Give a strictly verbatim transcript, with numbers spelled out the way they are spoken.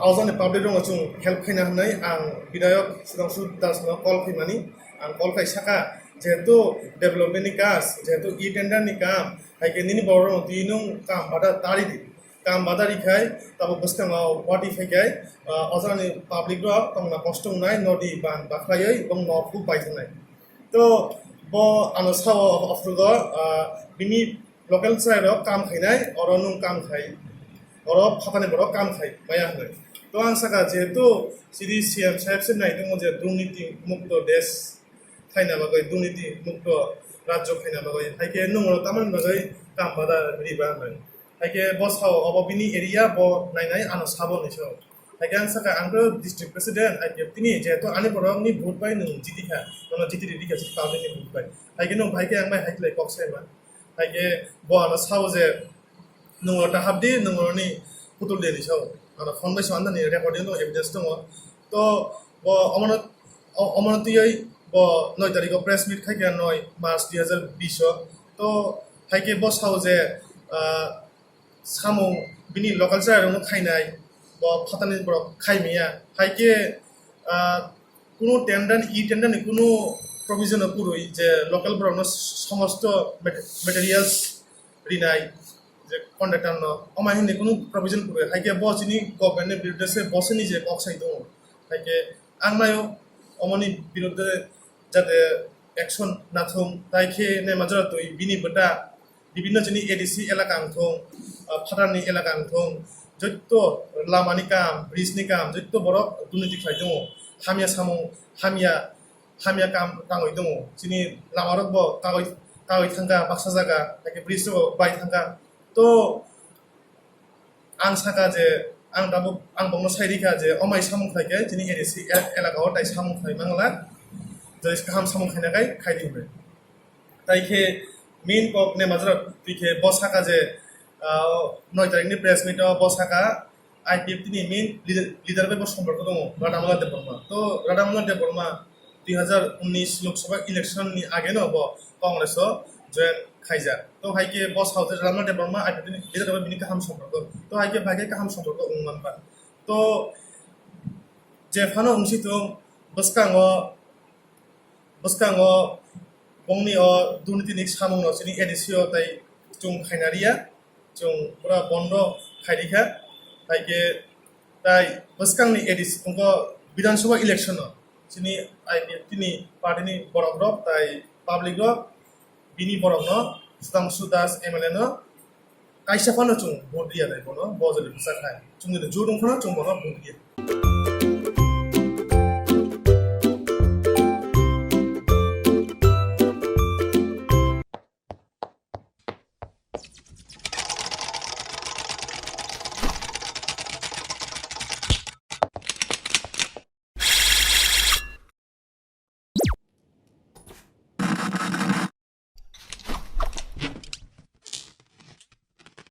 Ojani public rokno chwng help khaina hwnwi ang Bidayok Sudhangshu Das no call khaimani. Ang call khai saka, jehetu development ni kaam, jehetu e-tender ni kaam, hai khe nini borok rokno twi nwng kaam bada tari di. Kaam bada ri khai, tabuk bwskango wati phai khai, ah, ojani public rok tongna kosto wngnai, nodi ban bakhlaiwi bong nok huk bai thangnai. To bo ano sao ophrugo, ah, bini local chwrai rok kaam khainai, oro nwng kaam khai, oro phatani borok kaam khai maya hwnwi. To ang saka, jehetu chini C M saheb se nai tongo je durniti mukto desh khaina bagwi, durniti mukto rajyo khaina bagwi, hai khe nwng oro tamani bagwi kaam bada riba hwnwi. Hai khe bo sao obo bini area, bo nainai ano sabo ni sao. Hai khe ang saka, ang to district president, hai khe tini jehetu ani borokni vote bai nwng jiti kha, nono jiti ridi kha, public ni vote bai. Hai khe nwng bai khe ang bai hai khlai kok sai ma. Hai khe bo ano sao je, "Nwng oro ta hap di, nwng oro ni putul de," ni sao. Ano phone bai sao, ani recording tongo, evidence tongo. To bo omono, o-, omono twiwi bo noi tarikh o press meet khai kha, noi March dui hazar bish o. To hai khe bo sao je, ah, samung bini local chwrai rokno khainai, bo phatani borok khai maya. Hai khe, ah, kunu tender ni, e-tender ni kunu provision no kwrwi je local borokno somosto mat-, materials rinai je contractor no, omai hinwi kunu provision kwrwi. Hai khe bo chini government ni birudde se bo sini je kok sai tongo. Hai khe ang naio omoni birudde jate action nathung, tai khe Nemaijora twi bini bwta bibinno chini A D C elaka wngthung, ah, phatarni elaka wngthung, joto lamani kaam, bridge ni kaam, joto borok durniti khlai tongo. Hamya samung, hamya, hamya kaam tangwi tongo. Chini lama rok bo kagwi, kagwi thangkha, baksa jaga, hai khe bridge rok bai thangkha. To ang saka je, ang tabuk, ang bokno sai rikha je, omai samung khlai khe chini A D C el-, elaka o tai samung khlai mangla, je kaham samung khaina khai, khai di hwnwi. Tai khe main kok Nemaijora twi khe bo saka je, ah, noi tarikh ni press meet o bo saka I P F T ni main leader, leader bai bo somporko tongo, Radhamola Debbarma. To Radhamola Debbarma dui hazar unnish Lok Sabha election ni age no bo Congress o join khaijak. To hai khe bo sao je Radhamola Debbarma I P F T ni leader bai bini kaham somporko. To hai khe bai khe kaham somporko wng manba. To je phano wngsi thung, bwskango, bwskango bongni o durniti ni samung no chini A D C o tai chwng khaina riya, chwng pura bondo khai rikha. Hai khe tai bwskangni A D C wngkha Bidhan Sabha election o chini I P F T ni party ni borok rok tai public rok bini borok no Sudhangshu Das M L A no kaisa phano chwng vote riya nai bono, bo jodi bwsa khai. Chwngni jut wngkhano chwng bono vote riya.